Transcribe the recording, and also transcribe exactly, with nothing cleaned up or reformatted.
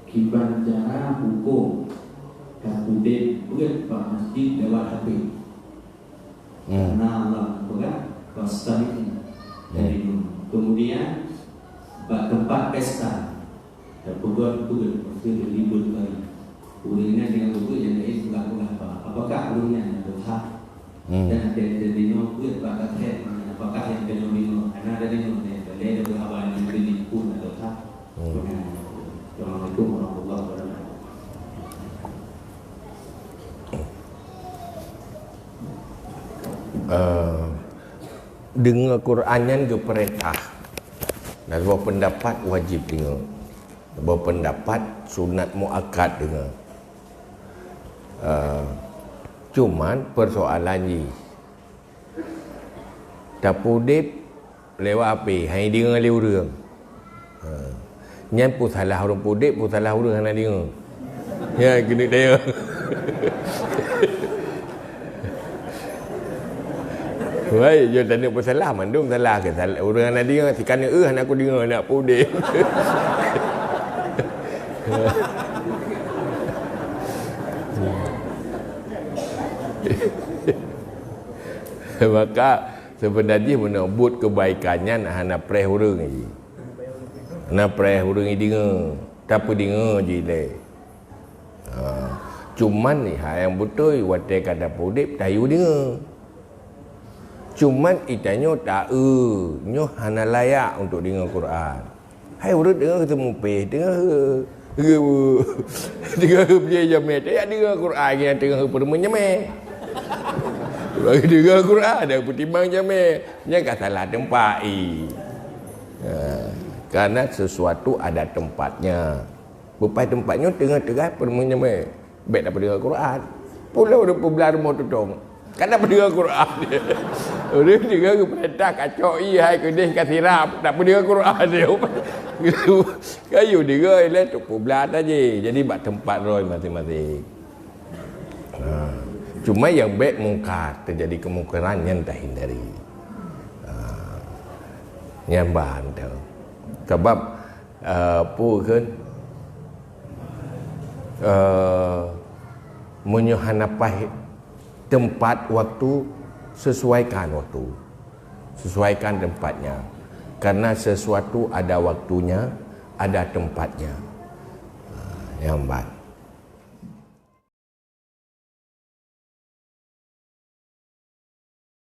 Kiban cara hukôm tapeuudép beuet bak masjid lewat H P. Hmm. Karena Allah peugah, "Fastami'u." Hmm. Jadi, kemudian, bak teumpat pesta, tapeugot beuet, maksud ribut kali. Ureueng nyan nyang beuet nyang laén peugah-peugah ba. Apakah ureueng nyan adalah hak? Hmm. Dan ada, ada deungoe beuet bak kaset, apakah nyang keunoe deungoe? Hana ada deungoe, dan ada deungoe haba nyang keuneuk pun adalah hak. Hmm. Assalamualaikum warahmatullahi wabarakatuh. Eh, deungoe Quran nyan geupeurintah. Dan saboh peundapat wajéb deungoe. Saboh peundapat sunat muakkad deungoe. Eh, cuman persoalan jih, tapeuudép lewat H P, hana deungoe lé ureueng. Ha. Nyan peusalah ureueng peuudép, peusalah ureueng hana deungoe. Ya, keuneuk daya. Wai, yo taneuk peusalah, mandum salah ke? Sal-, ureueng hana deungoe, sikan, "Eh, hana kudeungoe, hana peuudép." Maka, seubeunar jih meunoe buet keubaikan nyan hana preh ureueng jih. Hana preh ureueng jih deungoe, tapeudeungoe jih lé. Ha, cuman ni hak nyang beutôi, watée ka tapeuudép, tayue deungoe. Cuman itanyoe taeu, nyoe hana layak untuk deungoe Quran. Hai ureueng teungoh teumupéh, teungoh, teungoh bri jamé, tajak deungoe Quran nyang teungoh peurumoh jamé. Bagi deungoe Quran, ada peutimang jamé. Nyan ka salah teumpat, ih. Ha, karena sesuatu ada tempatnya. Bupai teumpat nyoe teungoh teuga peurumoh jamé. Bék tapeudeungoe Quran. Pulo ureueng peublah rumoh tutong. Kan tapeudeungoe Quran. Ureueng deungoe geupeurintah kacok ie hai keudeh ka sirab, tapeudeungoe Quran. Kayue deungoe ilée tu peublah tajé. Jadi bak teumpat droe maséng-maséng. Ha. Cuma nyang bék mungkar, teujadi keumungkaran nyan tahindari. Ha. Nyan ban tu. Sabab, eh, peue kheun, eh, meunyoe hana paih teumpat waktu, sesuaikan waktu. Sesuaikan tempatnya. Karena sesuatu ada waktunya, ada tempatnya. Ha, nyan ban.